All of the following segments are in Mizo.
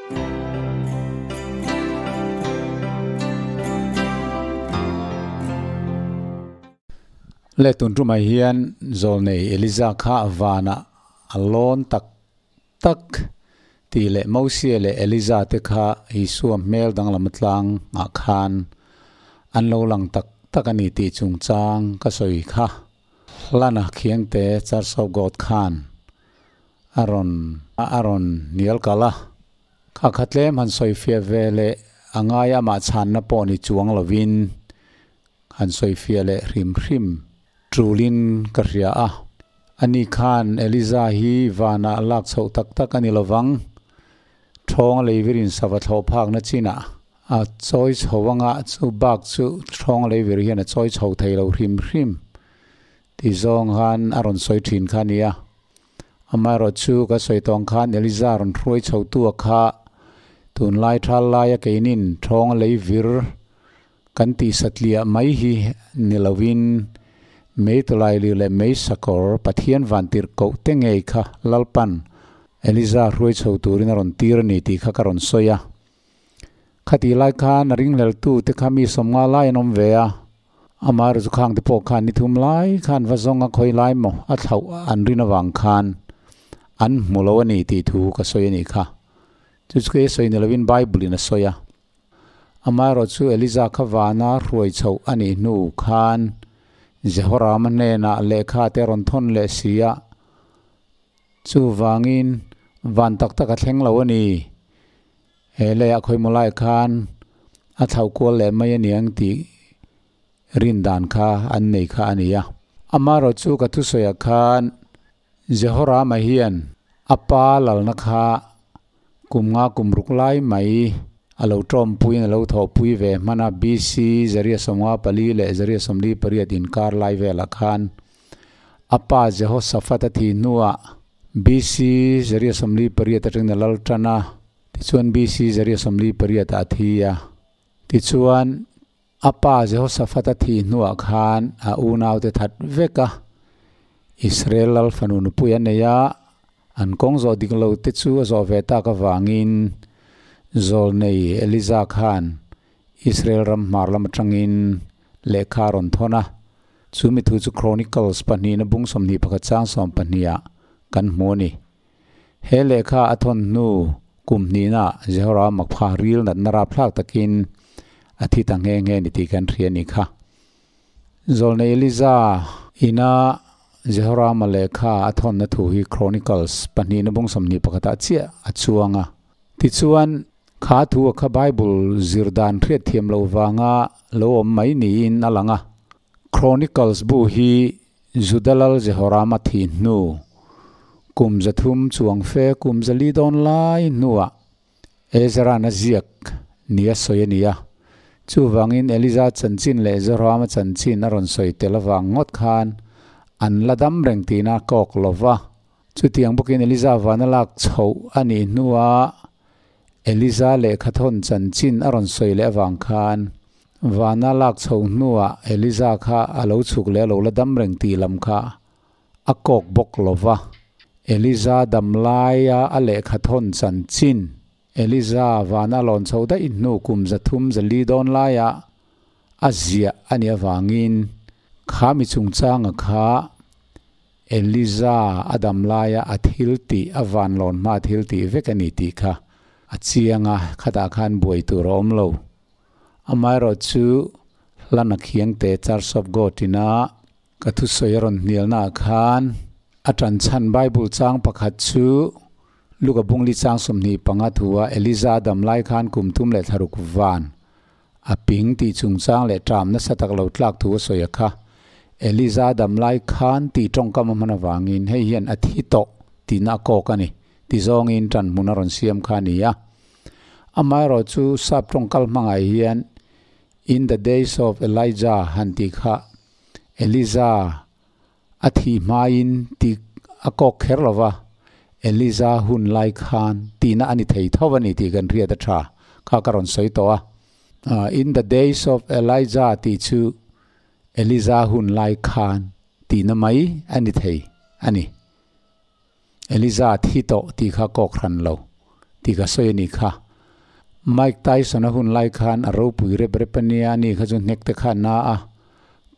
Le tun tumah hian zawlnei Eliza kha vanah a lawn tak tak tih leh Mosia leh Eliza te kha Isua hmel danglam tlang ah khan an lo lang tak tak a ni tih chungchang ka sawi kha. Hlana Khiangte Church of God khan a rawn a rawn hnial kalh a. Kha kha tlem han sawifiah ve leh a ngai amah chhanna pawh ni chuang lovin han sawifiah leh hrim hrim tulin ka hria a. Ani khan Eliza hi vanah lak chhoh tak tak a ni lovang. Thawng a leivirin sava thlawh phakna chinah a chawi chho anga chu bak chu thawng a leivir hian a chawi chho thei lo hrim hrim ti zawng khan a rawn sawi thin kha a ni a. Amaherawh chu ka sawi tawng khan Eliza rawn hruai chho tu a kha tunlai thal laia keinin thawng a leivir Kan tih satliah mai hi ni loin mei tawlaili leh mei sakawr Pathian vantirh koh te ngei kha Lalpan Eliza hruai chho turin a rawn tir a ni tih kha ka rawn sawi a. Khatih lai khan a ringhleltu te kha mi sawmnga lai an awm ve a, amaherawh chu khang te pawh khan ni thum lai khan va zawng a khawi lai maw a thlauh an rin avang khan an hmu lo a ni tih thu ka sawi a nih kha. Chu chu kei a sawi ni loin Bible in a sawi a. Amaherawh chu Eliza kha vana hruai chhoh a nih hnu khan Jehorama hnenah lehkha te a rawn thawn leh si a, chuvangin van tak tak a thleng lo a ni. He leiah khawimaw lai khan a thlauh kual leh mai a niang tih rin dan kha an nei kha a ni a. Amaherawh chu ka thusawiah khan Jehorama hian a pa lalna kha kum nga kum ruk lai mai a lo tawmpuiin a lo thawhpui ve hman a, BC 154 leh 148 inkar lai velah khan a pa Jehoshaphat a thih hnuah BC 148 atangin a lal tan a, tichuan BC 148 ah a thi a. Tichuan A pa Jehoshaphat a thih hnuah khan a unaute that vek a, Israel lal fanu nupui a nei a, an kawng zawh dik lo te chu a zawh ve tak avangin zawlnei Eliza khan Israel ram hmar lam atangin lehkha a rawn thawn a. Chu mi thu chu Chronicles pahnihna bung 21 chang 12 ah kan hmu a ni. He lehkha a thawn hnu kum hnihna Jehoram a kha ril natna rapthlak takin a thi ta nghe nghe ni tih kan hria a nih kha. Zawlnei Eliza ina Jehorama lehkha a thawnna thu hi Chronicles pahnihna bung 21 ah chiah a chuang a. Tichuan, kha thu a kha Bible zir dan hriat thiam loh vanga lo awm mai niin a lang a. Chronicles bu hi Juda lal Jehorama thih hnu kum 300 chuang fe kum 400 dawn lai hnuah Ezra'n a ziak nia sawi a ni a. Chuvangin Eliza chanchin leh Jehorama chanchin a rawn sawi tel avang ngawt khan an la dam reng tihna a kawk lo va. Chutiang bawkin Eliza vana lak chhoh a nih hnuah Eliza lehkhathawn chanchin a rawn sawi leh avang khan Vana lak chho hnuah Eliza kha a lo chhuk leh a lo la dam reng tih lam kha a kawk bawk lo va. Eliza dam laia a lehkha thawn chanchin, Eliza vana lawn chho daih hnu kum 300 400 dawn laia a ziah a nih avangin kha mi chungchanga kha Eliza a dam laia a thil tih, a van lawn hma thil tih vek a ni tih kha a chiang a, khatah khan buai tur a awm lo. Amaherawh chu Hlana Khiangte Church of God ina ka thusawi a rawn hnialnaah khan a tan chhan Bible chang pakhat chu Luka bungli chang 25 thua Eliza a dam lai khan kum thum leh thlaruk van a ping tih chungchang leh ṭam nasa tak lo tlak thu a sawi a kha. Eliza a dam lai khan tih ṭawngkam a hman avangin hei hian a thi tawh tihna a kawk a ni ti zawngin ṭan hmun a rawn siam kha a ni a. Amaherawh chu sap tawngkal hmangah hian In the days of Elijah han tih kha Eliza a thih hmain tih a kawk kher lo va, Eliza hun lai khan tihna a ni thei tho a ni tih kan hriat a tha kha ka rawn sawi tawh a. In the days of Elijah tih chu Eliza hun lai khan tihna mai a ni thei a ni. Eliza thi tawh tih kha kawk hran lo. tih ka sawi a nih kha. Mike Tyson a hun lai khan a ropui rep rep a nia, ani kha chu hnek te kha a na a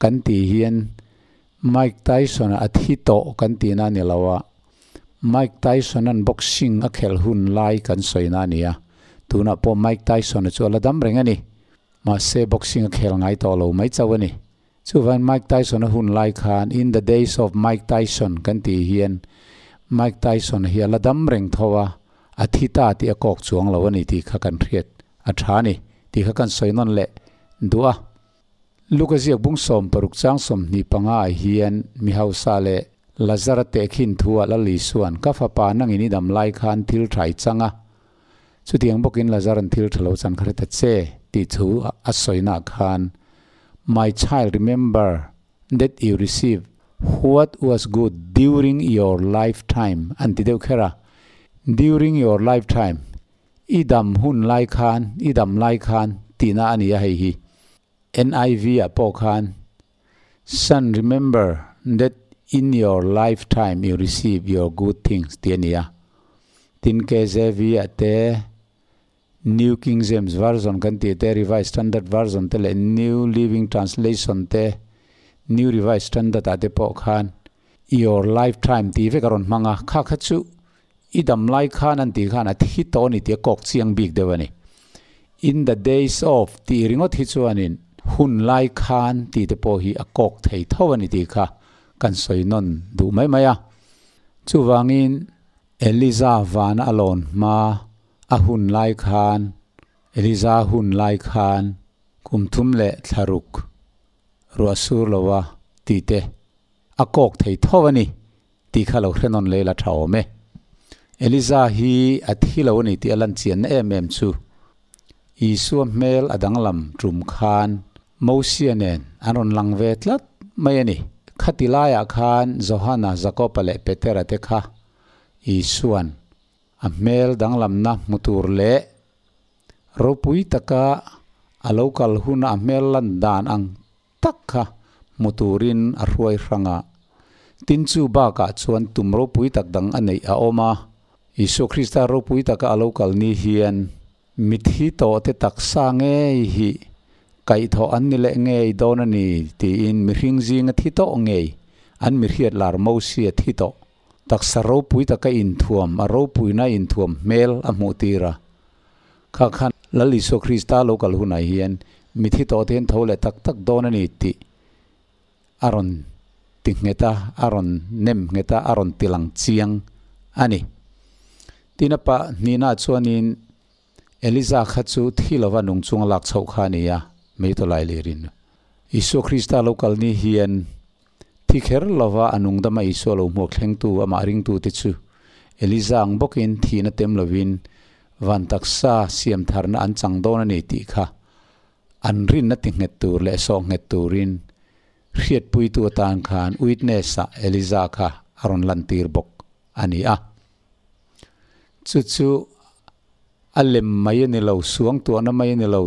kan tih hian Mike Tyson a thi tawh kan tihna a ni lo a, Mike Tyson-a'n boxing a khelh hun lai kan sawina a ni a, tunah pawh Mike Tyson-a chu a la dam reng a ni. Mahse boxing a khel ngai tawh lo mai chauh a ni. Chuvain Mike Tyson a hun lai khan In the days of Mike Tyson kan tih hian Mike Tyson hi a la dam reng tho a, a thi ta tih a kawk chuang lo a ni tih kha kan hriat a tha a ni tih kha kan sawi nawn leh duh a. Luka ziak bung 60 chang 25 ah hian mi hausa leh Lazara tehkhin thu ah Lal Isua'n ka fapa nangin i dam lai khan thil tha i chang a, Chutiang bawkin Lazaran thil tha lo chan kha hre ta che tih thu a sawinaah khan, My child remember that you received what was good during your lifetime an ti deuh kher a. During your lifetime, i dam hun lai khan, i dam lai khan tihna a ni a hei hi. NIV ah pawh khan, Son remember that in your lifetime you receive your good things tih a ni a. Tin KJV ah te, New King James Version kan tih te, Revised Standard Version te leh New Living Translation te, New Revised Standard ah te pawh khan your lifetime tih vek a rawn hmang a, kha kha chu I dam lai khan an tih khan a thi tawh a ni tih a kawk chiang bik deuh a ni. In the days of tih ringawt hi chuanin hun lai khan tih te pawh hi a kawk thei tho a ni tih kha kan sawi nawn duh mai mai a. Chuvangin Eliza vana a lawn hma a hun lai khan, Eliza hun lai khan kum thum leh thlaruk ruah sur lo a tih te a kawk thei tho a ni. Tih kha lo hre nawn leh la tha awm e. Eliza hi a thi lo a ni tih a lan chianna em em chu Isua hmel a danglam tum khan Mosia nen an rawn lang ve tlat mai a ni. Khati laiah khan Johana, Jakoba leh Petera te kha Isua'n a hmel danglamna hmu tur leh ropui taka a lo kal huna a hmel lan dan ang tak kha hmu turin a hruai hrang a. Tin chu bakah chuan tum ropui tak dang a neih a awm a. Isua Krista ropui taka a lo kal ni hian mithi tawhte taksa ngei hi kaihthawh an ni leh ngei dawn a ni tiin mihring zinga thi tawh ngei an mihriat lar Mosia thi tawh taksa ropui taka inthuam a ropuina inthuam hmel a hmuh tir a. Kha khan Lal Isua Krista lo kal hunah hian mithi tawh te hian tho leh tak tak dawn a ni tih a rawn ti nghet a, a rawn nem nghet a, a rawn ti lang chiang a ni. Tin a pahnihna chuanin Eliza kha chu thi lova nung chunga lak chhoh kha a ni a, Meitawlai lirin Isua Krista lo kal ni hian thi kher lova a nungdama Isua lo hmuak thlengtu amah ringtute chu Eliza ang bawkin thihna tem lovin van taksa siam tharna an chang dawn a ni tih kha an rinna ti nghet tur leh sawh nghet turin hriatpuitu atan khan witness-ah Eliza kha a rawn lantir bawk a ni a. Chu chu a lem mai a ni lo, suangtuahna mai a ni lo,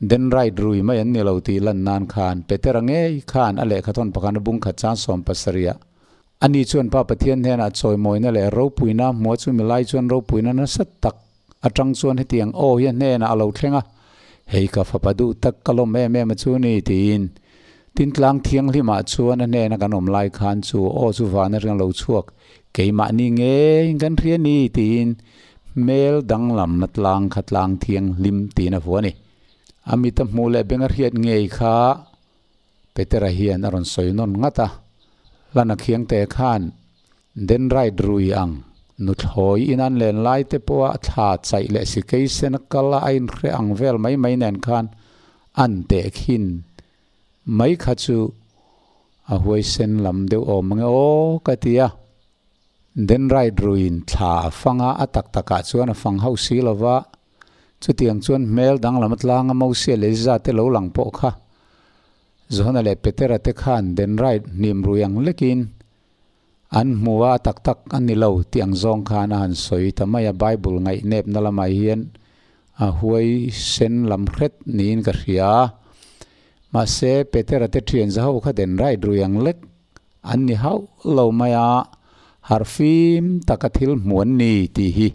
Den right rui mai an ni lo tih lan nan khan Petera ngei khan a lehkhathawn pakhat a bung khat chang 70 ah ani chuan Pa Pathian hnenah chawimawina leh ropuina a hmu a, chumi lai chuan ropuina nasa tak atang chuan hetiang aw hi a hnenah a lo thleng a, Hei ka fapa duh tak ka lawm em em a chu ni tiin tin tlang thianghlimah chuan a hnena kan awm lai khan chu aw chu van atang a lo chhuak keimahni ngeiin kan hria ni tiin Hmel danglamna tlang kha tlang thianghlim tiin a vuah a ni. A mit a hmuh leh beng a hriat ngei kha Petera hian a rawn sawi nawn ngat a. Hlana khiangte khan Denride rui ang nuthlawi in an len lai te pawha thla chaih leh sikei sen a kal a a inhre ang vel mai mai nen khan an tehkhin mai kha chu a huaisen lam deuh awm ang e aw ka ti a. Denride ruiin thla a fang a, a tak takah chuan a fang hauh si lo va. Chutiang chuan hmel danglam atlanga Mosia leh Eliza te lo lang pawh kha Johana leh Petera te khan Denride hnim rui ang lekin an hmu a, a tak tak a ni lo tih ang zawng khan a han sawi ta mai a. Bible ngaihnepna lamah hian a huai sen lam hret niin ka hria a. Mahse, Petera te thian zaho kha Denride rui ang lek An ni hauh lo mai a, harh fim taka thil hmu an ni tih hi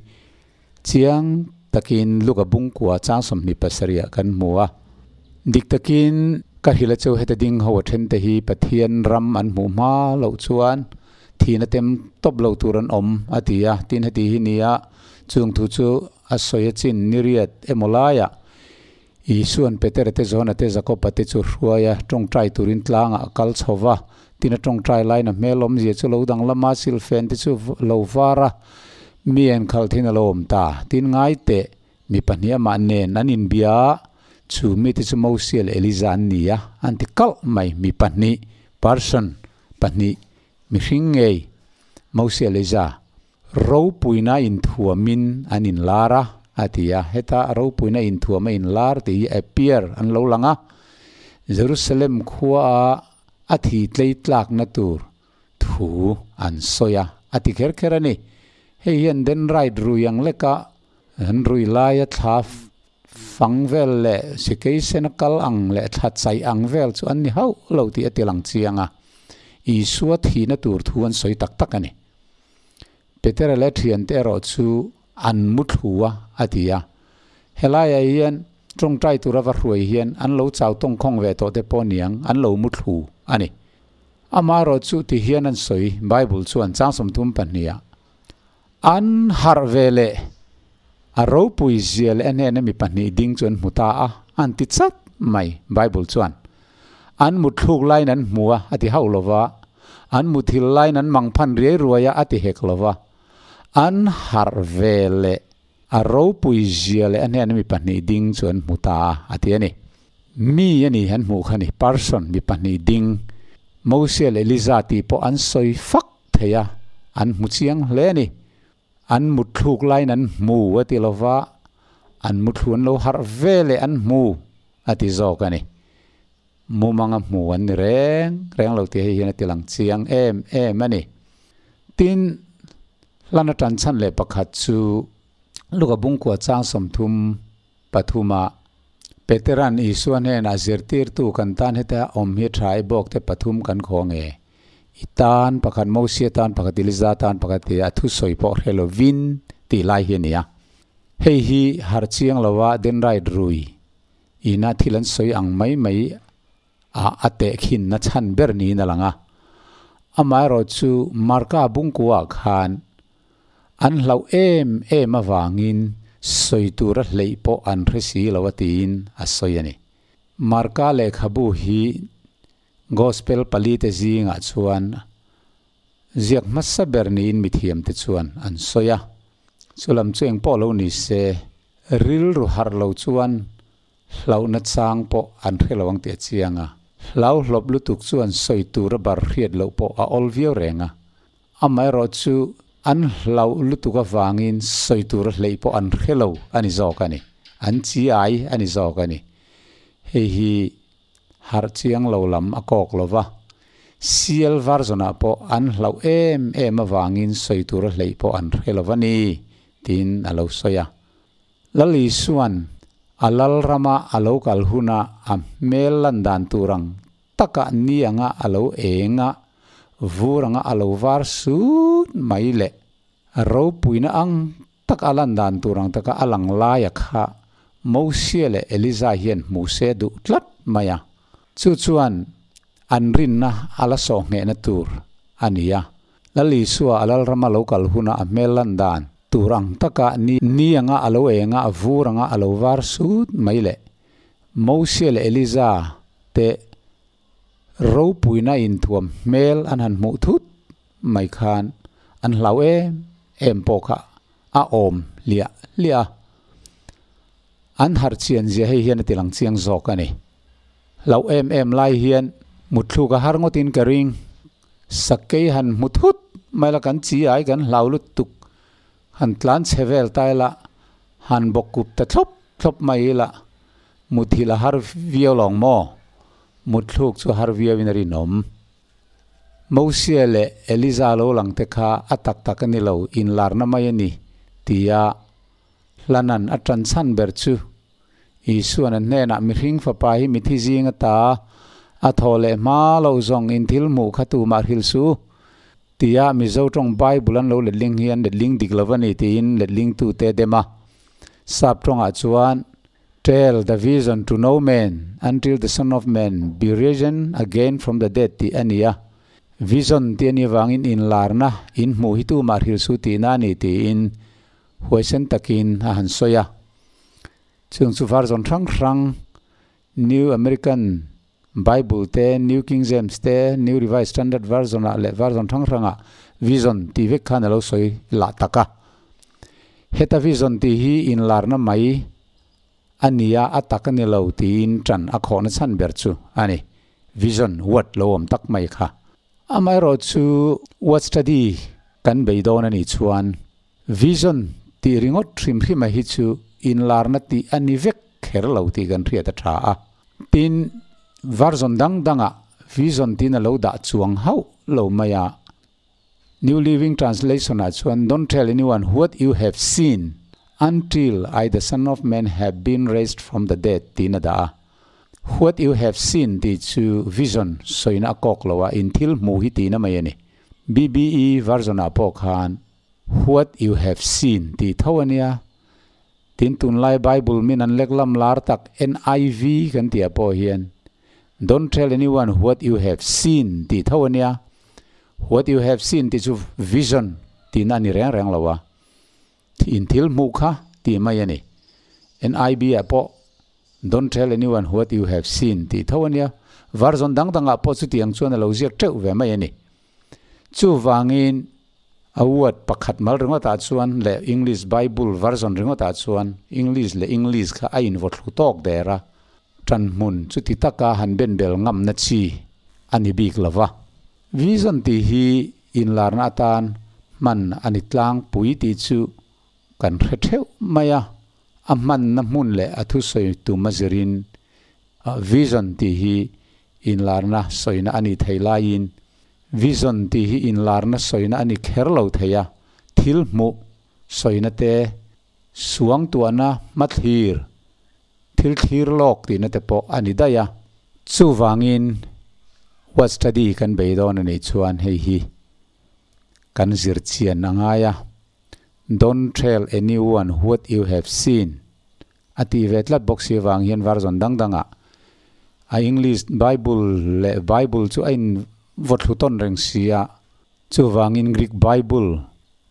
Chiang takin Luka bungkua chang 27 ah kan hmu a. Dik takin ka hrilh a chu heta ding ho a then te hi Pathian ram an hmuh hma loh chuan thihna tem tawp lo tur an awm a ti a. Tin heti hi nia chung thu chu a sawi a chin niriat emaw laiah Isua'n Petera te, Johana te, Jakoba te chu hruai a, tawngtai turin tlangah a kal chho va. Tin a tawngtai laiin a hmel awmzia chu lo danglam a, silfen te chu lo var a, mi en khalh thin a lo awm ta. Tin ngai teh, mi pahnih amah nen an inbia a, chu mite chu Mosia leh Eliza an ni a, an ti kalh mai. Mi pahnih, person, pahnih, mihring ngei, Mosia, Eliza. Ropuina inthuamin an inlar a, a ti a. Heta ropuina inthuam a inlar tih hi appear an lo lang a. Jerusalem khuaa a thi tlei tlakna tur thu an sawi a, a ti kher kher a ni. Hei hian den right rui ang leka an rui laia thla fang vel leh sikei sena kal ang leh thla chaih ang vel chu an ni hauh lo tih a ti lang chiang a. Isua thihna tur thu an sawi tak tak a ni. Petera leh thiante erawh chu an mu thlu a, a ti a. Helaiah hian tawngtai tura va hruai hian an lo chau tawngkhawng ve tawh te pawh niang, an lo mu thlu a ni. Amaherawh chu ti hian an sawi, Bible chuan chang 32 ah, An harh ve leh a ropui zia leh a hnena mi pahnih ding chu an hmu ta a, an ti chat mai, Bible chuan. An mutthluk laiin an hmu a, a ti hauh lo va, an muthil laiin an mangphan riai ruai a, a ti hek lo va. An harh ve leh a ropui zia leh a hnena mi pahnih ding chu an hmu ta a, a ti a ni. Mi a ni an hmuh kha ni, person, mi pahnih ding, Mosia leh Eliza tih pawh an sawi fak thei a, an hmu chiang hle a ni. An mutthluk laiin an hmu a ti lova, an muthlu an lo harh ve leh an hmu a ti zawk a ni. Mumanga hmu an ni reng reng lo tih hei hian a ti lang chiang em em a ni. Tin, hlan atan chhan leh pakhat chu Luka Bungkua chang 33 ah Petera'n Isua hnenah zirtirtu kan tan heta awm hi tha i bawk te pathum kan khaw nge? I tan pakhat Mosia tan pakhat Eliza tan pakhat tia a thusawi pawh hre lovin tih lai hi a ni a. Hei hi harh chiang lova denride rui ina thil an sawi ang mai mai a a tehkhin na chhan ber niin a lang a. Amaherawh chu Marka bungkuah khan an hlauh em em avangin sawi tura hleih pawh an hre si lo a tiin a sawi a ni. Marka lehkhabu hi Gospel palite zingah chuan ziak hmasa ber niin mithiamte chuan an sawi a. Chulam chu engpawh lo ni se, rilru harh lo chuan hlauhna chang pawh an hre lo ang tih a chiang a. Hlau hlawp lutuk chuan sawi tura bar hriat loh pawh a awl viau reng a. Amaherawh chu an hlauh lutuk avangin sawi tura hleih pawh an hre lo a ni zawk a ni. An chi ai a ni zawk a ni. Hei hi harh chiang lo lam a kawk lo va, sial version-ah pawh an hlauh em em avangin sawi tura hleih pawh an hre lo va ni, tiin a lo sawi a. Lal Isua'n a lal rama a lo kal huna a hmel lan dan tur ang taka ni anga a lo eng a, vur anga a lo var sut mai leh ropuina ang tak a lan dan tur ang taka a lang laia kha Mosia leh Eliza hian hmu se duh tlat mai a. Chu chuan an rinna a la sawh nghehna tur a ni a. Lal Isua a Lalrama lo kal huna a hmel lan dan tur ang taka ni ni anga a lo eng a, a vur anga a lo var sut mai leh Mosia leh Eliza te ropuina inthuam hmel an han hmuh thut mai khan an hlau em em pawh kha a awm hliah hliah a. An harh chian zia hei hian a ti lang chiang zawk a ni. Hlauh em em lai hian mutthluk a har ngawtin ka ring. Sakei han hmu thut mai la kan chi ai kan hlau lutuk han tlan chhe vel ta ila han bawkkup ta thlawp thlawp mai ila muthilh a har viau lawng maw? Mutthluk chu har viauin a rinawm. Mosia leh Eliza lo lang te kha a tak tak a ni lo, inlarna mai a ni, tia Hlanan a ṭan chhan ber chu Isua'n a hnenah mihring fapa hi mithi zing ata a thaw leh hma lo zawng in thil hmuh kha tumah hrilh su, Tia Mizo tawng Bible an lo letling hi an letling dik lo a ni tiin letlingtute dem a. Sap tawngah chuan, Tell the vision to no man until the son of man be risen again from the dead tih a ni a. Vision tih a nih avangin inlarna, inhmuh hi tumah hrilh su tihna a ni tiin huaisen takin a han sawi a. Chung chu version hrang hrang New American Bible te, New King James te, New Revised Standard Version ah leh version hrang hrangah vision tih vek khan a lo sawi lah tak a. Heta vision tih hi inlarna mai a nia, a tak a ni lo tiin ṭan a khawhna chhan ber chu a ni. Vision word lo awm tak mai kha. Amaherawhchu word study kan bei dawn a nih chuan Vision tih ringawt hrim hrima hi chu inlarna tih a ni vek kher lo tih kan hriat a tha a. Tin, version dang dangah vision tiin a lo dah chuang hauh lo mai a. New Living Translation-ah chuan Don't tell anyone what you have seen until I the Son of Man have been raised from the dead tiin a dah a. What you have seen tih chu vision sawina a kawk lo a, in thil hmuh hi tihna mai a ni. BBE version-ah pawh khan What you have seen tih tho a nia. Tin, tunlai Bible min an lek lam lar tak NIV kan tihah pawh hian Don't tell anyone what you have seen tih tho a nia. What you have seen tih chu vision tihna a ni reng reng lo a. In thil hmuh kha tih mai a ni. NIB-ah pawh Don't tell anyone what you have seen tih tho a nia. Version dang dangah pawh chutiang chuan a lo ziak teuh ve mai a ni. Chuvangin a word pakhat mal ringawtah chuan leh English Bible version ringawtah chuan English leh English kha a invawthlu tawk der a, ṭanhmun chuti taka han benbel ngamna chi a ni bik lo va. Vision tih hi inlarna atan hman a ni tlangpui tih chu kan hre theuh mai a, a hmanna hmun leh a thusawi tum a zirin vision tih hi inlarna sawina a nih thei laiin vision tih hi inlarna sawina a ni kher lo thei a, thil hmuh sawina te, suangtuahna hmathlir, Thil thlir lawk tihna te pawh a ni daih a. Chuvangin Word Study kan bei dawn a nih chuan hei hi kan zir chian a ngai a. Don't tell anyone what you have seen a tih ve tlat bawk si avang hian version dang dangah a English Bible leh Bible chu a in vawthlu tawn reng si a. Chuvangin Greek Bible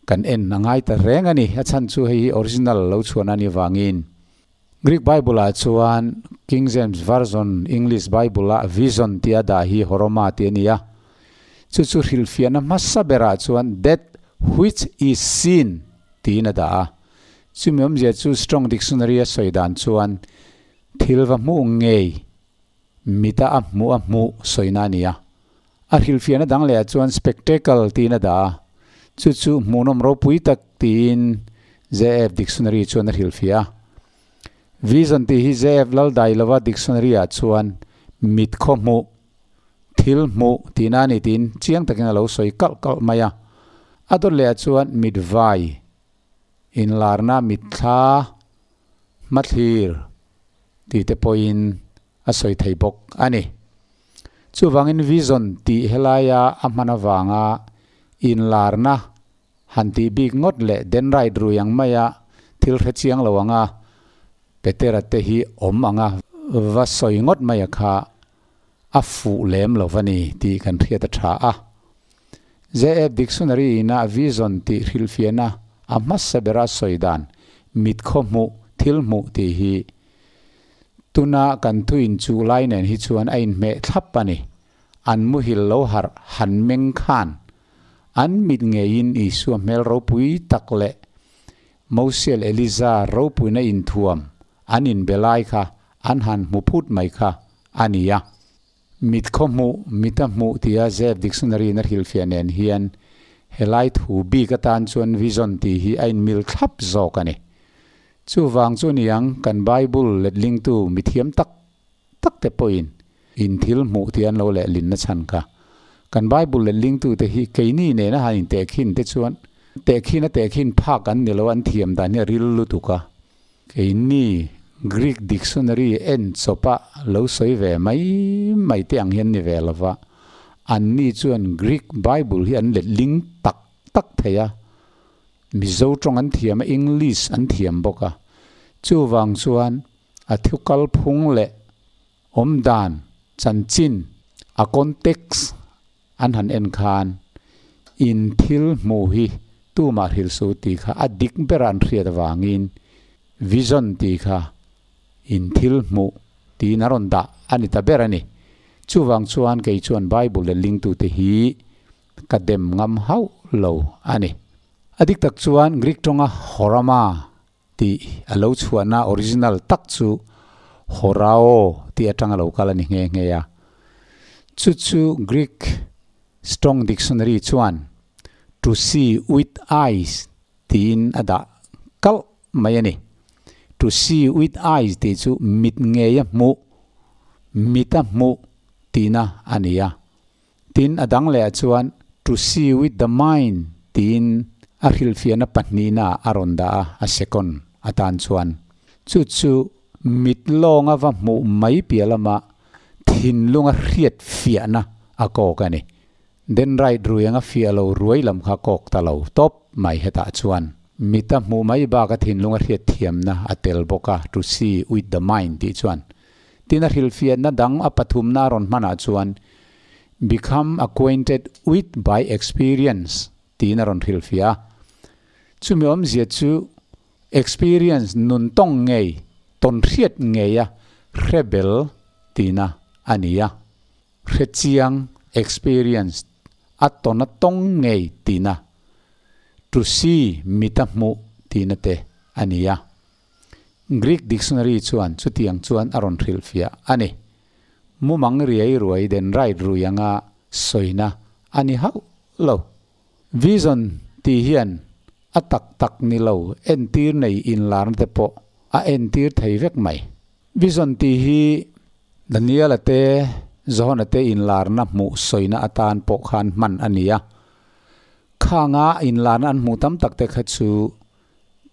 kan en a ngai ta reng a ni. A chhan chu hei hi original lo chhuahna a nih avangin. Greek Bible-ah chuan King James Version English Bible-a vision tia dah hi horoma tih a ni a. Chu chu hrilhfiahna hmasa berah chuan that which is seen tiin a dah a. Chumi awmzia chu Strong Dictionary a sawi dan chuan thil va hmuh ngei mita a hmuh a hmuh sawina a ni a. A hrilhfiahna dang lehah chuan spectacle tiin a dah a, chu chu hmuhnawm ropui tak tiin JF Dictionary chuan a hrilhfiah a. Vision tih hi JF Laldailova Dictionary-ah chuan mit khaw hmuh, thil hmuh tihna a ni tiin chiang takin a lo sawi kalh kalh mai a. A dawt lehah chuan mit vai, inlarna mitthla, hmathlir tih te pawhin a sawi thei bawk a ni. Chuvangin vision tih helaia a hman avanga inlarna han tih bik ngawt leh den right rui ang maia thil hre chiang lo anga Petera te hi awm anga va sawi ngawt maia kha a fuh lem lo va ni tih kan hriat a tha a. JF Dictionary ina vision tih hrilhfiahna a hmasa bera sawi dan mit khaw hmuh thil hmuh tih hi Tuna kan thu inchuh lai nen hi chuan a inhmeh thlap a ni. An muhil lo harh han meng khan an mit ngeiin Isua hmel ropui tak leh Mosiel Eliza ropuina inthuam an inbe lai kha an han hmu phut mai kha a ni a. Mit khaw hmuh, mita hmuh tia Zep Dictionary-in a hrilhfiah nen hian helai thu bik atan chuan vision tih hi a inmil thlap zawk a ni. Chuvang chu niang kan Bible letlingtu mithiam tak tak te pawhin in thil hmuh tih an lo lehlin na chhan kha. Kan Bible letlingtu te hi keini nena han intehkhin te chuan tehkhin a tehkhin phak an ni lo an thiam dan hi a ril lutuk a. Keini Greek dictionary en chawpa lo sawi ve mai mai te ang hian ni ve lova. Anni chuan Greek Bible hi an letling tak tak thei a, Mizo tawng an thiam a, English an thiam bawk a. Chuvang chuan a thu kalphung leh awmdan chanchin, a context an han en khan in thil hmuh hi tumah hrilh suh tih kha a dik ber an hriat avangin vision tih kha in thil hmuh tiin a rawn dah a ni ta ber a ni. Chuvang chuan kei chuan Bible leh lingtute hi ka dem ngam hauh lo a ni. A dik tak chuan Greek tawnga horama tih a lo chhuahna original tak chu horao tih atanga lo kal a ni nghe nghe a. Chu chu Greek Strong Dictionary chuan to see with eyes tiin a dah kalh mai a ni. To see with eyes tih chu mit ngeia hmuh, mita hmuh tihna a ni a. Tin, a dang lehah chuan to see with the mind tiin a hrilhfiahna pahnihna a rawn dah a, a second atan chuan. Chu chu mit lawnga va hmuh mai piah lama thinlunga hriat fiahna a kawk a ni. Den right ruianga fiah lo ruai lam kha kawk ta lo tawp mai hetah chuan. Mita hmuh mai baka thinlunga hriat thiamna a tel bawk a, to see with the mind tih chuan. Tin a hrilhfiahna dang a pathumna a rawn hmanah chuan Become acquainted with by experience tiin a rawn hrilhfiah a. Chumi awmzia chu experience nun tawng ngei, tawn hriat ngeia hre bel tihna a ni a. Hre chiang, experience, a tawn a tawng ngei tihna, to see, mita hmuh tihna te a ni a. Greek dictionary chuan chutiang chuan a rawn hrilhfiah a ni. Mumang riai ruai den right rui anga sawina a ni hauh lo. Vision tih hian a tak tak ni lo entir nei inlarna te pawh a entir thei vek mai. Vision tih hi Daniel-a te, Johana te inlarna hmuh sawina atan pawh khan hman a ni a. Khanga inlarna an hmuh tam tak te kha chu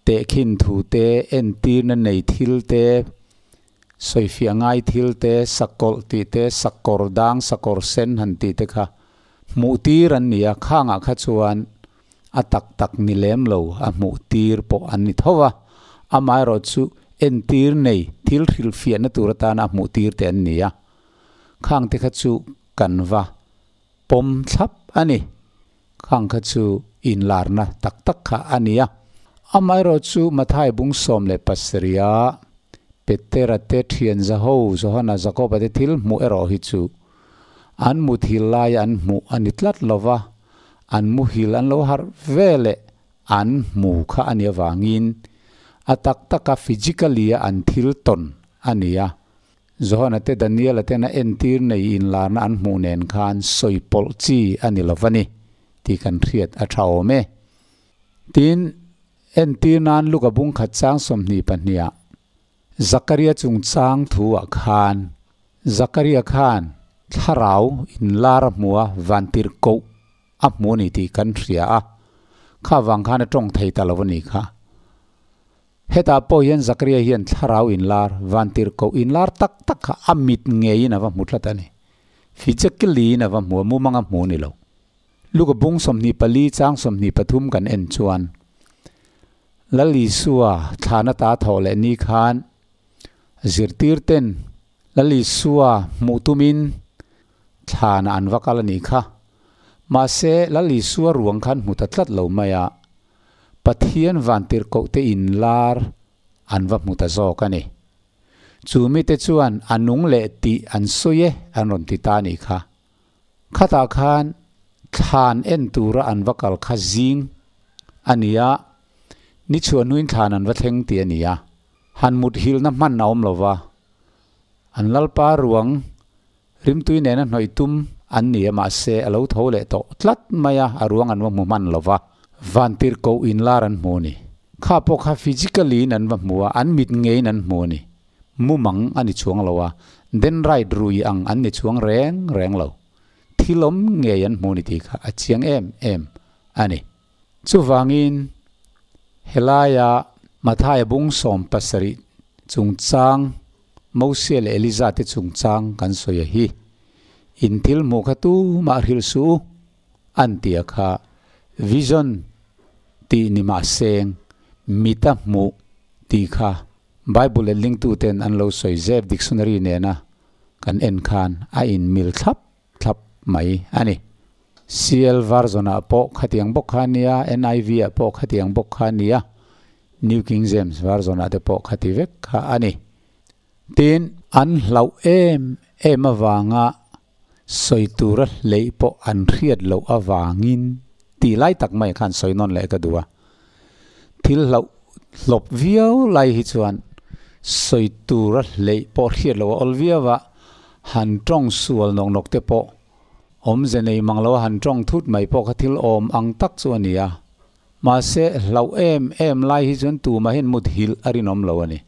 Tehkhin thu te, entirna nei thil te, sawifiah ngai thil te, sakawlh tih te, sakawr dang, sakawr sen han tih te kha hmuh tir an ni a, khangah kha chuan a tak tak ni lem lo a hmuh tir pawh an ni tho va, amaherawh chu entir nei thil hrilhfiahna tur atana a hmuh tir te an ni a, khang te kha chu kan va pawm thlap a ni. Khang kha chu inlarna tak tak kha a ni a. Amaherawh chu Mathai bung 17 a Petera te thian Zaho, Johana, Jakoba te thil hmuh erawh hi chu an muthil laia an hmuh a ni tlat lo va, an muhil an lo harh ve leh an hmu kha a nih avangin a tak taka physically a an thil tawn a ni a. Johana te Daniela tena entir nei inlarna an hmuh nen khan sawi pawlh chi a ni lo va ni tih kan hriat a tha awm e. Tin, entir nan Luka bung khat chang 22 ah Zakaria chungchang thu ah khan Zakaria khan thlarau inlar a hmu a, vantir koh a hmu a ni tih kan hria a, kha vang khan a tawng thei ta lo a ni kha. Hetah pawh hian Zakaria hian thlarau inlar, vantirhkoh inlar tak tak kha a mit ngeiin a va hmu tlat a ni. Physically-in a va hmu a, mumang a hmu a ni lo. Luka bung 24 chang 23 kan en chuan, Lal Isua thlana ta thawh leh ni khan zirtirten Lal Isua hmuh tumin thlanah an va kal a nih kha. Mahse, Lal Isua ruang khan hmu ta tlat lo mai a. Pathian vantirhkohte inlar an va hmu ta zawk a ni. Chu mite chuan a nung leh tih an sawi e an rawn ti ta a nih kha. Khatah khan thlan en tura an va kal kha zing a ni a, ni chhuah hnuin thlan an va thleng tih a ni a. Han mut hilna hman a awm lo va, an lalpa ruang Rimtui nena hnawih tum an ni a, mahse a lo tho leh tawh tlat mai a, a ruang an va hmu hman lo va, vantirhkoh inlar an hmu a ni. Kha pawh kha physically in an va hmu a, an mit ngeiin an hmu a ni. Mumang a ni chuang lo a, denrite rui ang an ni chuang reng reng lo. Thil awm ngei an hmu a ni tih kha a chiang em em a ni. Chuvangin helaia Mathaia bung 17 chungchang Mosia leh Eliza te chungchang kan sawi a hi. In thil hmuh kha tu mah hrilh suh u an ti a kha vision tih ni mah seng mita hmuh tih kha Bible letlingtuten an lo sawi zep dictionary nena kan en khan a inmil thlap thlap mai a ni. CL version ah pawh khatiang bawk kha a nia, NIV ah pawh khatiang bawk kha a nia, New King James version ah te pawh khati vek kha a ni. Tin, an hlauh em em avanga sawi tura hleih pawh an hriat loh avangin tih lai tak mai khan sawi nawn leh ka duh a. Thil hlauh hlawp viau lai hi chuan sawi tura hleih pawh hriat loh a awl viau a, han tawng sual nawk nawk te pawh awmze nei mang lo a han tawng thut mai pawh kha thil awm ang tak chu a ni a. Mahse, hlauh em em lai hi chuan tumahin muthilh a rinawm lo a ni.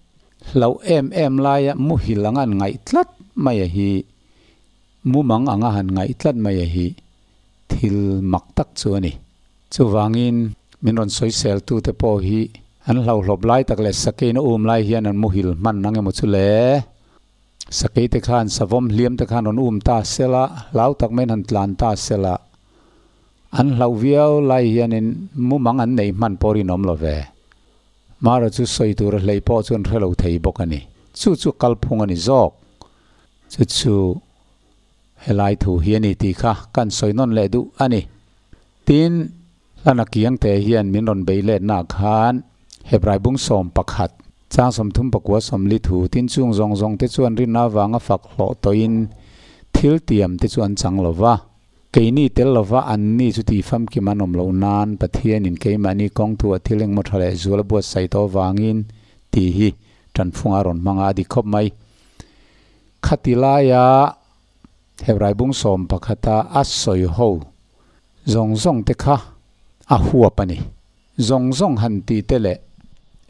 Hlauh em em laia muhil anga an ngaih tlat mai a hi, mumang anga han ngaih tlat mai a hi thil mak tak chu a ni. Chuvangin, min rawn sawisel tute pawh hi an hlauhlawp lai tak leh sakeina um lai hian an muhil hman ang emaw chu le? Sakei te khan savawm hliam te khan rawn um ta sela, hlau tak maiin han tlan ta sela, an hlauh viau lai hianin mumang an neih hman pawh rinawm lo ve. Mara chu sawi tura hlei pawh chu an hre lo thei bawk a ni. Chu chu kalphung a ni zawk. Chu chu helai thu hi a ni tih kha kan sawi nawn leh duh a ni. Tin, hlana kiang te hian min rawn bei letna khan Hebrai bung 11, chang 39 sawmli thu tin chung zawng zawng te chuan rinna avanga fak hlawh tawhin thil tiam te chu an chang lo va. Keini tel lova anni chu tih famkim an awm loh nan Pathianin keimahni kawng thu a thil engmaw tha leh zual a buatsaih tawh avangin tih hi tanphunga rawn hmang a, a dik khawp mai. Khati laia Hebrai bung 11 a a sawi ho zawng zawng te kha a huap a ni. Zawng zawng han tih te leh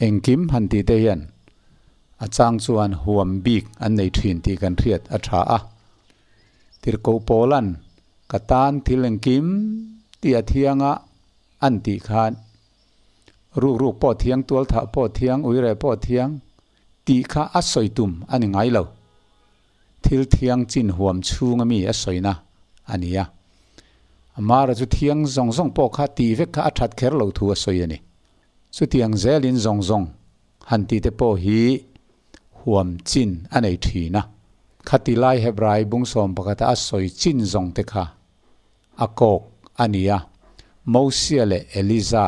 engkim han tih te hian a chang chuan huam bik an nei thin tih kan hriat a tha a. Tirhkoh Paula'n ka tan thil engkim tih a thiang a an tih khan rukruk pawh thiang, tualthah pawh thiang, uire pawh thiang tih kha a sawi tum a ni ngai lo. Thil thiang chin huam chhunga mi a sawina a ni a. Amara chu thiang zawng zawng pawh kha tih vek kha a that kher lo thu a sawi a ni. Chutiang zelin zawng zawng han tih te pawh hi huam chin a nei thin a. Khati lai Hebrai bung 11 a sawi chin zawng te kha a kawk a ni a, Mosia leh Eliza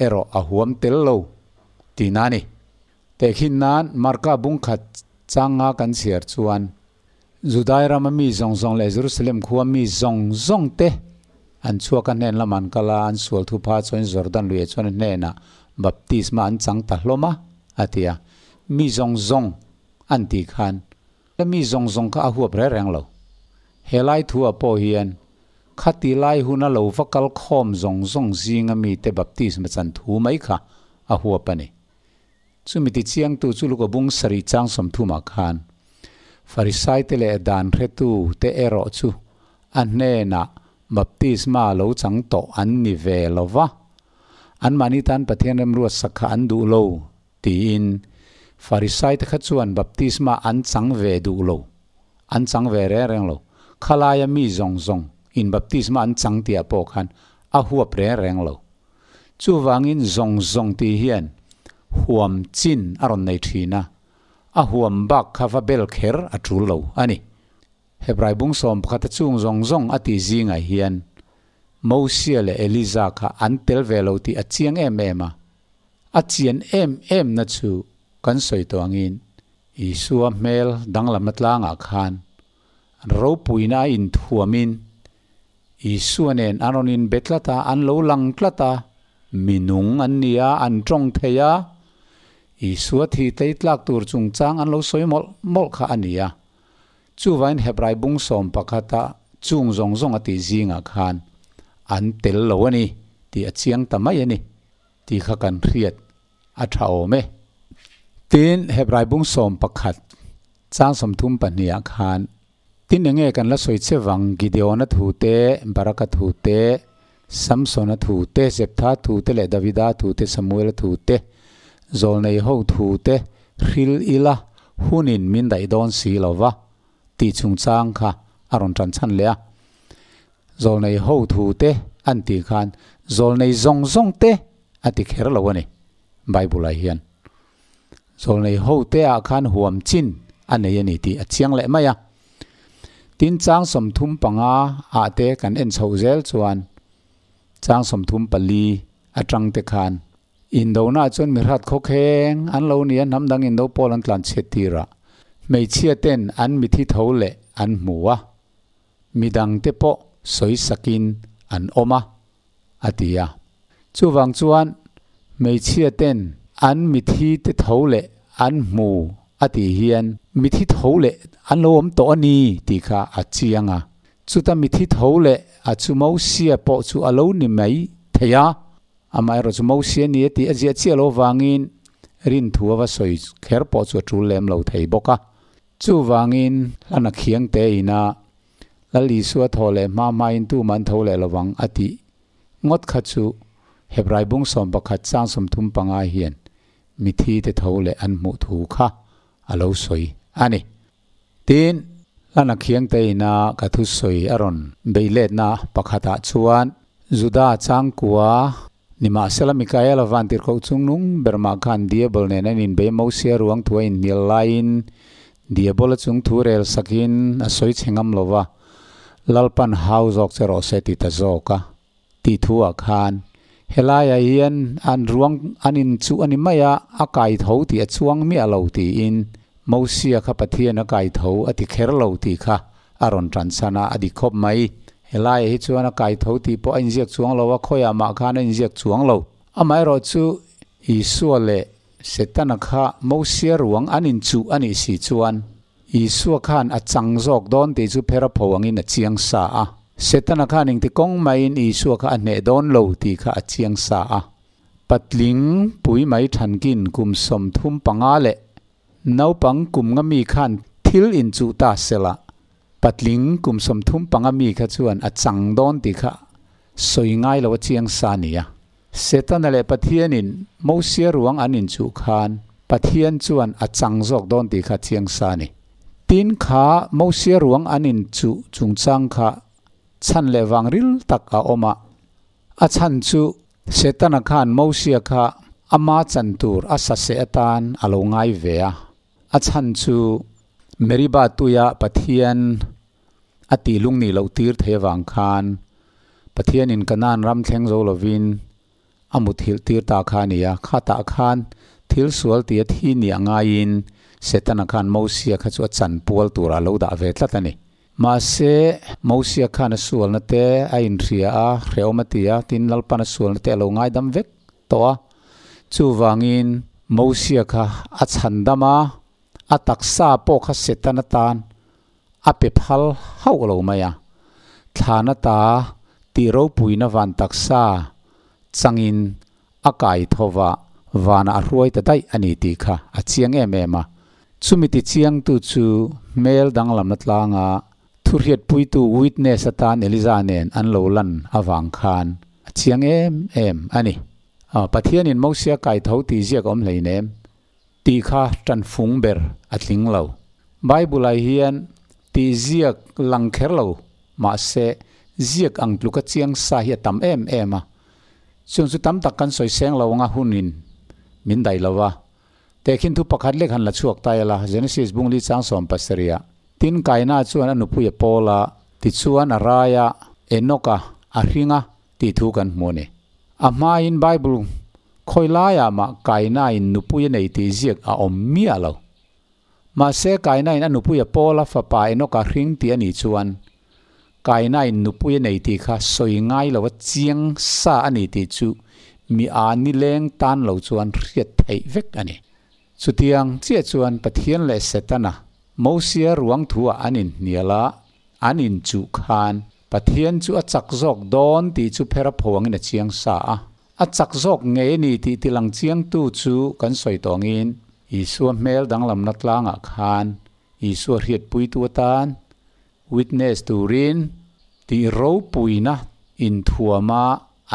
erawh a huam tel lo tihna a ni. Tehkhin nan Marka bung khat changa kan chhiar chuan Judai rama mi zawng zawng leh Jerusalem khua mi zawng zawng te an chhuak a hnen lamah an kal a, an sual thupha chuan Jordan luiah chuan a hnenah baptisma an chang ta hlawm a, a ti a. Mi zawng zawng an tih khan mi zawng zawng kha a huap reng reng lo. He lai thu ah pawh hian khati lai huna lo va kal khawm zawng zawng zinga mite baptisma chan thu mai kha a huap a ni. Chumi tichiangtu chu Luka bung sarih chang 30 ah khan Farisaite leh dan hretu te erawh chu a hnenah baptisma lo chang tawh an ni ve lo va, anmahni tan Pathian remruat sak kha an duh lo tiin Farisaite kha chuan baptisma an chang ve duh lo, an chang ve reng reng lo. Khalaia mi zawng zawng in baptisma an chang tihah pawh khan a huap reng reng lo. Chuvangin zawng zawng tih hian huam chin a rawn nei thin a, a huam bak kha va bel kher a tul lo a ni. Hebrai bung 11 a chung zawng zawng a tih zingah hian Mosia leh Eliza kha an tel ve lo tih a chiang em em a. A chian em em na chu kan sawi tawh angin Isua hmel danglamna tlangah khan ropuina a inthuamin Isua nen an rawn inbe tlat a, an lo lang tlat a, minung an ni a, an tawng thei a, Isua thih tlei tlak tur chungchang an lo sawi mawlh mawlh kha a ni a. Chuvain Hebrai bung 11 a chung zawng zawng a tih zingah khan an tel lo a ni tih a chiang ta mai a ni tih kha kan hriat a tha awm e. Tin, Hebrai bung 11 chang 32 ah khan Tin enge kan la sawi che vang Gideona thu te, Baraka thu te, Samsona thu te, Jeptha thu te leh Davida thu te, Samuela thu te, Zawlnei ho thu te hril ila hunin min daih dawn si lo va tih chungchang kha a rawn tan chhan leh a. Zawlnei ho thu te an tih khan zawlnei zawng zawng te a ti kher lo a ni Bible ah hian. Zawlnei ho te ah khan huam chin a nei a ni tih a chiang leh mai a. Tin chang 35 ah te kan en chhoh zel chuan chang 34 atang te khan Indona chuan mi hrat khawkheng an lo ni a, hnam dang indo pawl an tlan chhiat tir a, hmeichhia ten an mithi tho leh an hmu a, midang te pawh sawi sakin an awm a, a ti a. Chuvang chuan hmeichhia ten an mithi te tho leh an hmu a tih hian mithi tho leh an lo awm tawh a ni tih kha a chiang a. Chuta mithi tho leh a chu Mosia pawh chu a lo ni mai thei a. Amaherawhchu Mosia ni a tih a ziah chiah lo vangin rin thu a va sawi kher pawh chu a tul lem lo thei bawk a. Chuvangin hlana khiang te ina Lal Isua thaw leh hma hmain tumah an tho leh lovang a tih ngawt kha chu Hebrai bung 11 chang 35 hian mithi te tho leh an hmuh thu kha a lo sawi a ni. Tin, hlana khiang te ina ka thusawi a rawn beih letna pakhatah chuan Juda changkua Nimahsela Mikaela vantirhkoh chungnung ber mah khan Diabol nen an inbei Mosia ruang thu a inhnial laiin Diabola chung thu rel sakin a sawi chhe ngam lo va, Lalpan hau zawk che rawh se ti ta zawk a tih thu ah khan helaiah hian an ruang an in chuh a ni mai a, a kai tho tih a chuang miah lo tiin Mosia kha Pathian a kai tho a ti kher lo tih kha a rawn tan chhan a, a dik khawp mai. Helaiah hi chuan a kai tho tih pawh a inziak chuang lo a, khawiah mah khan a inziak chuang lo. Amaherawh chu Isua leh Setana kha Mosia ruang an inchuh a nih si chuan Isua khan a chang zawk dawn tih chu phera pho angin a chiang sa a. Setana khan engti kawng maiin Isua kha a hneh dawn lo tih kha a chiang sa a. Patling pui mai thankin kum 35 leh naupang kum nga mi khan thil inchuh ta sela, patling kum 35 mi kha chuan a chang dawn tih kha sawi ngai lo a chiang sa a ni a. Setana leh Pathianin Mosia ruang an inchuh khan Pathian chuan a chang zawk dawn tih kha chiang sa a ni. Tin kha Mosia ruang an inchuh chungchang kha chhan leh vang ril tak a awm a. A chhan chu Setana khan Mosia kha ama chan tur a sa seh atan a lo ngai ve a. A chhan chu Meribah tuia Pathian a tih lung nih loh tir thei avang khan Pathianin Kanaan ram thleng zo lovin a muthilh tir ta kha a ni a. Khatah khan thil sual tih a thi nih a ngaiin Setana khan Mosia kha chu a chan pual turah a lo dah ve tlat a ni. Mahse, Mosia khan a sualna te a inhria a, hrehawm a ti a, tin Lalpan a sualna te a lo ngaidam vek tawh a. Chuvangin Mosia kha a chhandam a, a taksa pawh kha Setana tan a pe phal hauh lo mai a. Thlana ta tih ropuina van taksa changin a kai tho va, vanah a hruai ta daih a ni tih kha a chiang em em a. Chumi ti chiangtu chu hmel danglamna tlanga thuhriatpuitu witness atan Eliza nen an lo lan avang khan a chiang em em a ni. Pathianin Mosia kai tho tih ziak awm hleinem tih kha tanfung ber a tling lo. Bible-ah hian tih ziak lang kher lo mahse ziak ang tluka chiang sa hi a tam em em a. Chung chu tam tak kan sawi seng lo anga hunin min daih lo va. Tehkhin thu pakhat lek han la chhuak ta ila, Genesis bung li chang 17 ah. Tin Kaina chuan a nupui a pawl a, tichuan a rai a, Enoch-a a hring a tih thu kan hmu a ni. A hmain Bible khawi laiah mah Kaina-in nupui a nei tih ziak a awm miah lo. Mahse Kaina-in a nupui a pawl a, fapa Enoch-a hring tih a nih chuan Kaina-in nupui a nei tih kha sawi ngai lo a chiang sa a ni tih chu mi a nileng tan lo chuan hriat theih vek a ni. Chutiang chiah chuan Pathian leh Setana Mosia ruang thuah an inhnial a, an inchuh khan Pathian chu a chak zawk dawn tih chu phera pho angin a chiang sa a. A chak zawk ngei a ni tih tilang chiangtu chu kan sawi tawh angin Isua hmel danglamna tlangah khan Isua hriatpuitu atan witness turin tih ropuina inthuama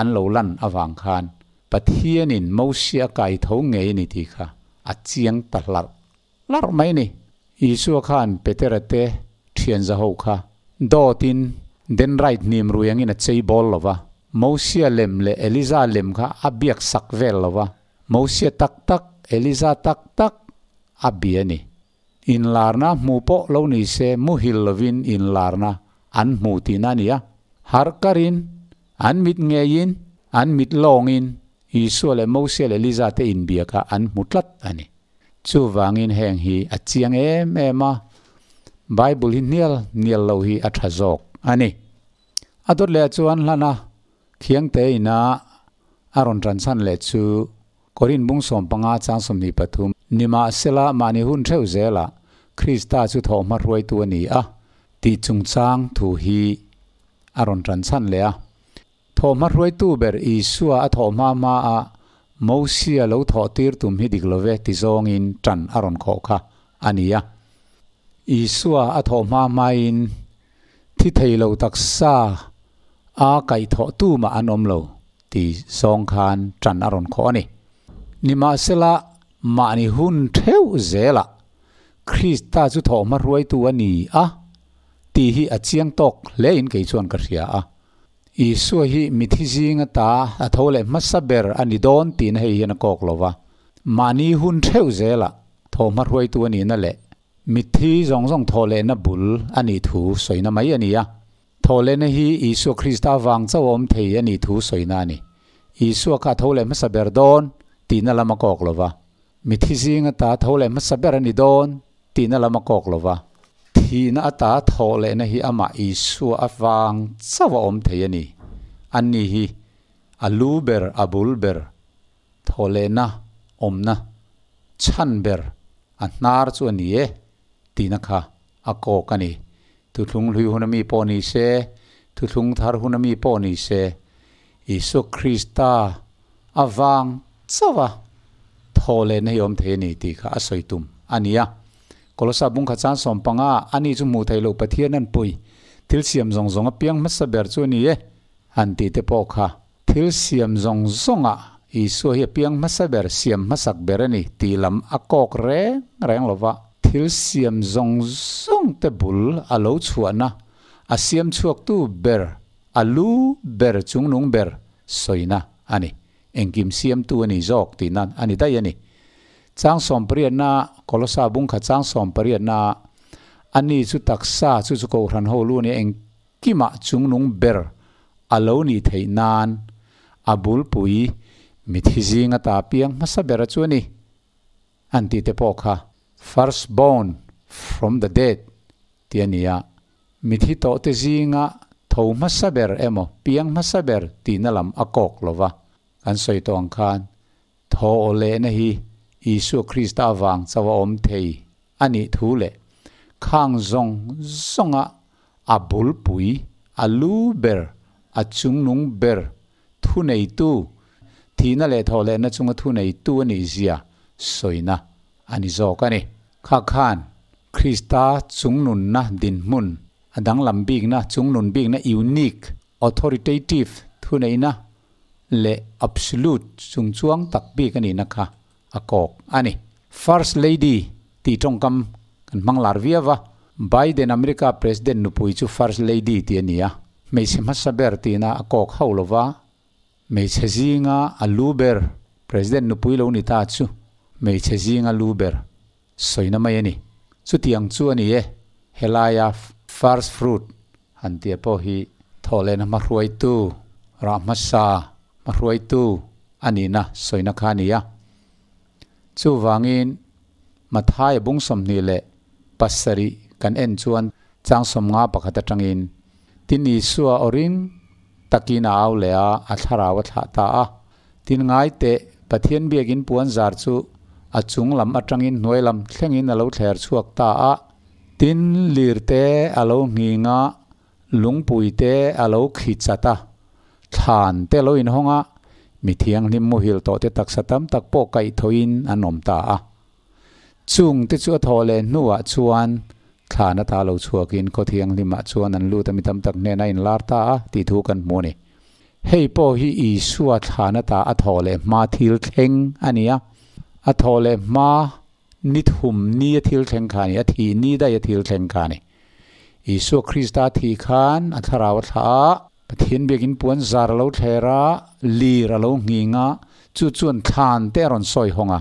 an lo lan avang khan Pathianin Mosia a kai tho ngei a ni tih kha a chiang ta hlarh hlarh mai a ni. Isua khan Petera te thian za ho kha Dawtin Denrite hnim rui angin a chei bawl lo va, Mosia lem leh Eliza lem kha a biak sak vel lo va, Mosia tak tak, Eliza tak tak a bia a ni. Inlarna hmu pawh lo ni se muhil lovin inlarna an hmu tihna a ni a. Harh karin, an mit ngeiin, an mit lawngin Isua leh Mosia leh Eliza te inbia kha an hmu tlat a ni. Chuvangin heng hi a chiang em em a, Bible hi hnial hnial lo hi a tha zawk a ni. A dawt leh chuan hlana Khiangte ina a rawn tan chhan leh chu Korin bung 15 chang 23, Nimahsela mahni hun theuh zelah Krista chu thawhhma hruaitu a ni a tih chungchang thu hi a rawn tan chhan leh a. Thawhhma hruaitu ber Isua a thawh hma hma a Mosia lo thawh tir tum hi dik love ti zawngin tan a rawn khawh kha a ni a. Isua a thawh hma hmain thi thei lo taksa a kaihthawh tu mah an awm lo ti zawng khan tan a rawn khawh a ni. Nimahsela mahni hun theuh zelah Krista chu thawh hma hruaitu a ni a tih hi a chiang tawk hlein kei chuan ka hria a. Isua hi mithi zinga ta a tho leh hmasa ber a ni dawn tiin hei hian a kawk lo va. Mahni hun theuh zelah thawhhma hruaitu a nihna leh mitthi zawng zawng thawh lehna bul a nih thu sawina mai a ni a. Thawh lehna hi Isua Krista vang chauh a awm thei a nih thu sawina a ni. Isua kha a tho leh hmasa ber dawn tihna lam a kawk lo va. Mithi zinga ta tho leh hmasa ber a ni dawn tihna lam a kawk lo va, thihna ata thawh lehna hi amah Isua avang chauh a awm thei a ni. Anni hi a lu ber, a bul ber, thawh lehna awmna chhan ber, a hnar chu a ni e tihna kha a kawk a ni. Thuthlung hlui hun ami pawh ni se, thuthlung thar hun ami pawh ni se, Isua Krista avang chauh a thaw lehna hi awm thei a ni tih kha a sawi tum a ni a. Kolosa bungkhat chan 15 ani chu hmuh theih loh Pathian an pui thil siam zawng zawng a piang hmasa ber chu a ni e han tih te pawh kha thil siam zawng zawngah Isua hi a piang hmasa ber siam hmasak ber a ni tih lam a kawk reng reng lo va. Thil siam zawng zawng te bul a lo chhuahna a siam chhuaktu ber a lu ber chungnung ber sawina a ni. Engkim siamtu a ni zawk tih nan a ni daih a ni. Chang 18na Kolosa bungkha chang 18na a ni chu taksa chu chu kohhran ho lu nia engkimah chungnung ber a lo nih theih nan a bulpui mithi zinga ta piang hmasa ber a chu a ni an tih te pawh kha first born from the dead tih a ni a. Mithi tawhte zinga tho hmasa ber emaw piang hmasa ber tihna lam a kawk lo va, kan sawi tawh ang khan thaw lehna hi Isua Krista avang chauh a awm thei a nih thu leh khang zawng zawnga a bulpui, a lu ber, a chungnung ber thuneitu, thihna leh thawh lehna chunga thuneitu a nih zia sawina a ni zawk a ni. Kha khan Krista chungnunna dinhmun a danglam bikna, chungnun bikna unique, authoritative thuneihna leh absolute chungchuang tak bik a nihna kha a kawk a ni. First Lady tih tawngkam kan hmang lar viau a, Biden America President nupui chu First Lady tih a ni a, hmeichhe hmasa ber tihna a kawk hauh lo va, Hmeichhe zinga a lu ber, President nupui lo ni ta chu hmeichhe zinga lu ber sawina mai a ni. Chutiang chu a ni e, helaia first fruit han tia pawh hi thawhlehna hmahruaitu, rah hmasa hmahruaitu a nihna sawina kha a ni a. Chuvangin Mathaia bung 27 kan en chuan chang 51 atangin tin Isua aw ring takin a au leh a, a thlarau a thlah ta a. Tin ngai teh, Pathian biakin puan zar chu a chung lam atangin hnuai lam thlengin a lo thler chhuak ta a. Tin lir te a lo nghing a, lungpui te a lo khi chat a, thlan te lo inhawng a, mi thianghlim muhil tawh te taksa tam tak pawh kaih thawhin an awm ta a. Chung te chu a thawh leh hnuah chuan thlan ata lo chhuakin khaw thianghlimah chuan an lut a, mi tam tak hnenah a inlar ta a tih thu kan hmu a ni. Hei pawh hi Isua thlan ata a thawh leh hma thil thleng a ni a, a thawh leh hma ni thum ni a thil thleng kha a ni, a thih ni daih a thil thleng kha a ni. Isua Krista thi khan a thlarau a thlah a, Pathian biakin puan zar a lo thler a, lir a lo nghing a, chu chuan thlan te a rawn sawi hawng a.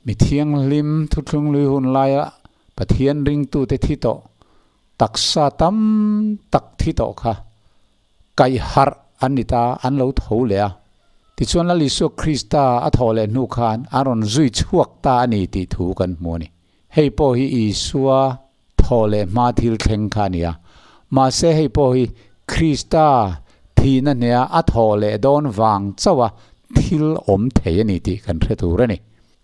Mi thianghlim thuthlung lui hun laia Pathian ringtute thi tawh, taksa tam tak thi tawh kha kaih harh an ni ta, an lo tho leh a. Tichuan Lal Isua Krista a thawh leh hnu khan an rawn zui chhuak ta a ni tih thu kan hmu a ni. Hei pawh hi Isua thawh leh hma thil thleng kha a ni a. Mahse hei pawh hi Krista thihna hneha a thawh leh dawn vang chauha thil awm thei a ni tih kan hre tur a ni.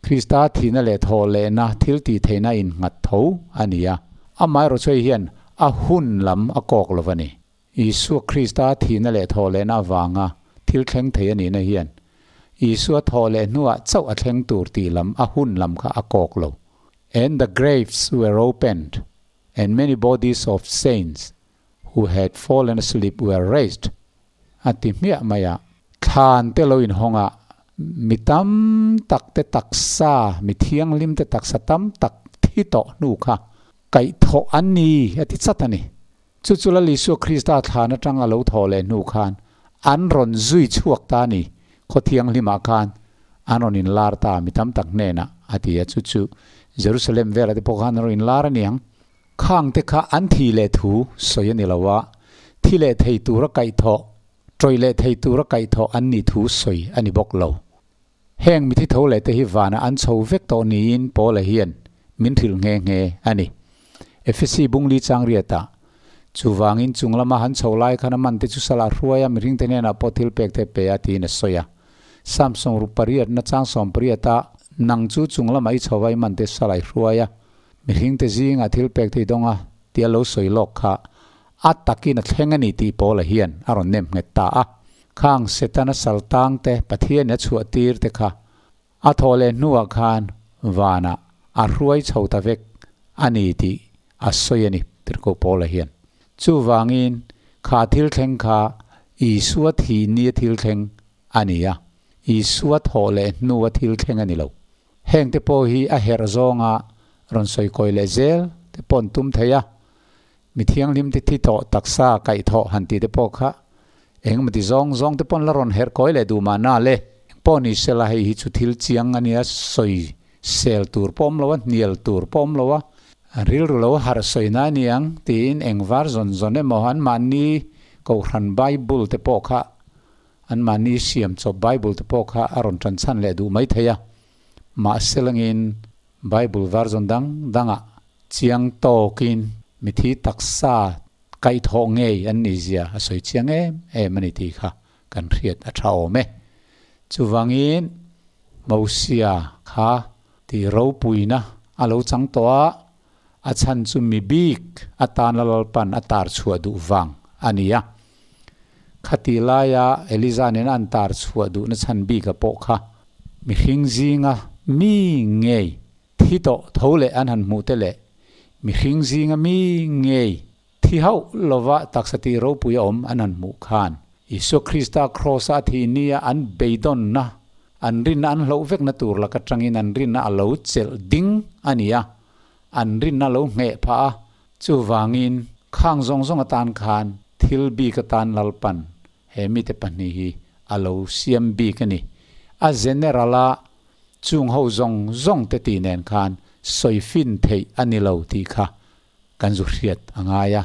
Krista thihna leh thawh lehna thil tih theihna innghat tho a ni a, amaherawhchu hei hian a hun lam a kawk lo va ni. Isua Krista thihna leh thawh lehna avanga thil thleng thei a nihna hian Isua thawh leh hnuah chauh a thleng tur tih lam a hun lam kha a kawk lo. And the graves were opened, and many bodies of saints who had fallen asleep were raised, a ti hmiah mai a. Thlan te lo inhawng a, mi tam tak te taksa, mi thianghlim te taksa tam tak thi tawh hnu kha kaihthawh an ni, a ti chat a ni. Chu chu Lal Isua Krista thlan atang a lo thawh leh hnu khan an rawn zui chhuak ta a ni, khaw thianghlimah khan an rawn inlar ta mi tam tak hnenah, a ti a, chu chu Jerusalem velah te pawh khan an rawn inlar a niang. Khang te kha an thi leh thu sawi a ni lo a, thi leh thei tura kaihthawh, tawih leh thei tura kaihthawh an nih thu sawi a ni bawk lo. Heng mithi tho leh te hi vanah an chho vek tawh niin Paula hian min hrilh nghe nghe a ni. Efesi bungli chang riatah, Chuvangin chung lama han chho lai khan a man te chu salah hruai a, mihring te hnenah pawh thil pek te pe a tiin a sawi a. Samsung rup pariat na chang 18 ah, Nang chu chung lamah i chho va i man te salah i hruai a, mihring te zingah thil pek te i dawng a tia lo sawi lawk kha a takin a thleng a ni tih Paula hian a rawn nem nghet ta a. Khang Setana saltang te Pathianin a chhuah tir te kha a thawh leh hnuah khan vanah a hruai chho ta vek a ni tih a sawi a ni, Tirhkoh Paula hian. Chuvangin kha thil thleng kha Isua thih nia thil thleng a ni a, Isua thawh leh hnua thil thleng a ni lo. Heng te pawh hi a herh zawnga rawn sawi kawi leh zel te pawh an tum thei a, Mi thianghlim te thi tawh taksa kaih thawh han tih te pawh kha engemaw ti zawng zawng te pawn la rawn herh kawi leh duh mahna le. Engpawh ni sela hei hi chu thil chiang a nia, sawi sel tur pawh awm lo a, hnial tur pawh awm lo a, rilru lo harh sawi na a ni ang tiin eng var zawn zawn emaw anmahni Kohhran Bible te pawh kha anmahni siam chawp Bible te pawh kha a rawn tan chhan leh duh mai thei a. Mahse langin Bible var zawn dang dangah Chiang tawkin mithi taksa kaihthawh ngei an nih zia a sawi chiang em em a ni tih kha kan hriat a tha awm e. Chuvangin Mosia kha tih ropuina a lo chang tawh a, a chhan chu mi bik atan la Lalpan a tar chhuah duh vang a ni a. Khatih laia Eliza nena an tar chhuah duhna chhan bika pawh kha mihring zinga mi ngei Thi tawh tho leh an han hmuh te leh mihring zinga mi ngei thi hauh lova taksa tih ropui a awm an han hmuh khan Isua Krista Kraws-a a thih nia an beidawnna, an rinna an hloh vekna tur lak atangin an rinna a lo chelh ding a ni a, an rinna a lo ngheh phah a, chuvangin khang zawng zawng atan khan thil bik atan Lalpan he mite pahnih hi a lo siam bik a ni. A general-a Chung ho zawng zawng te tih nen khan sawi fin theih a ni lo tih kha kan zu hriat a ngai a.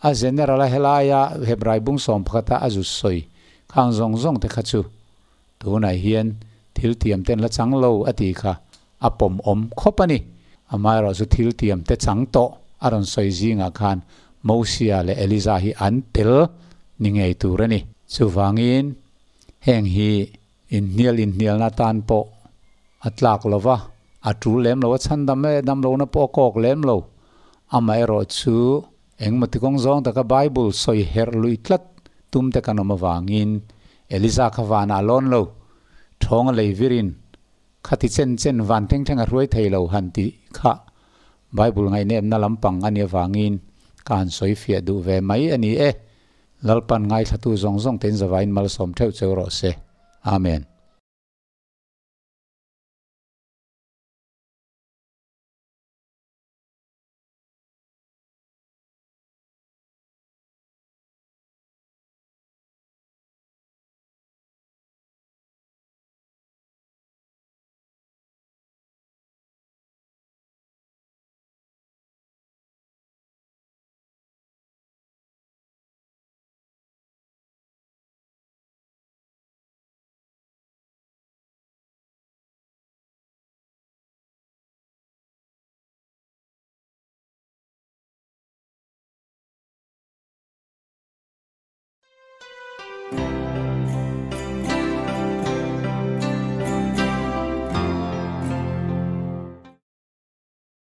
A general a helaia Hebrai bung 11 a a zu sawi khang zawng zawng te kha chu tunah hian thil tiam ten la chang lo a tih kha a pawm awm khawp a ni. Amaherawh chu thil tiam te chang tawh a rawn sawi zingah khan Mosia leh Eliza hi an tel ni ngei tur a ni. Chuvangin heng hi Inhnial inhnialna atan pawh a tlak lo va, a tul lem lo, a chhan dam e, dam lohna pawh a kawk lem lo. Amaherawh chu engemaw ti kawng zawng taka Bible sawi herh luih tlat tum te kan awm avangin Eliza kha vanah a lawn lo, thawng a lei virin khati chen chen van thleng thleng a hruai thei lo han tih kha Bible ngaihnepna lampang a nih avangin ka han sawi fiah duh ve mai a ni e. Lalpan ngaithlatu zawng zawng tein zavain malsawm theuh cheu rawh se. Amen.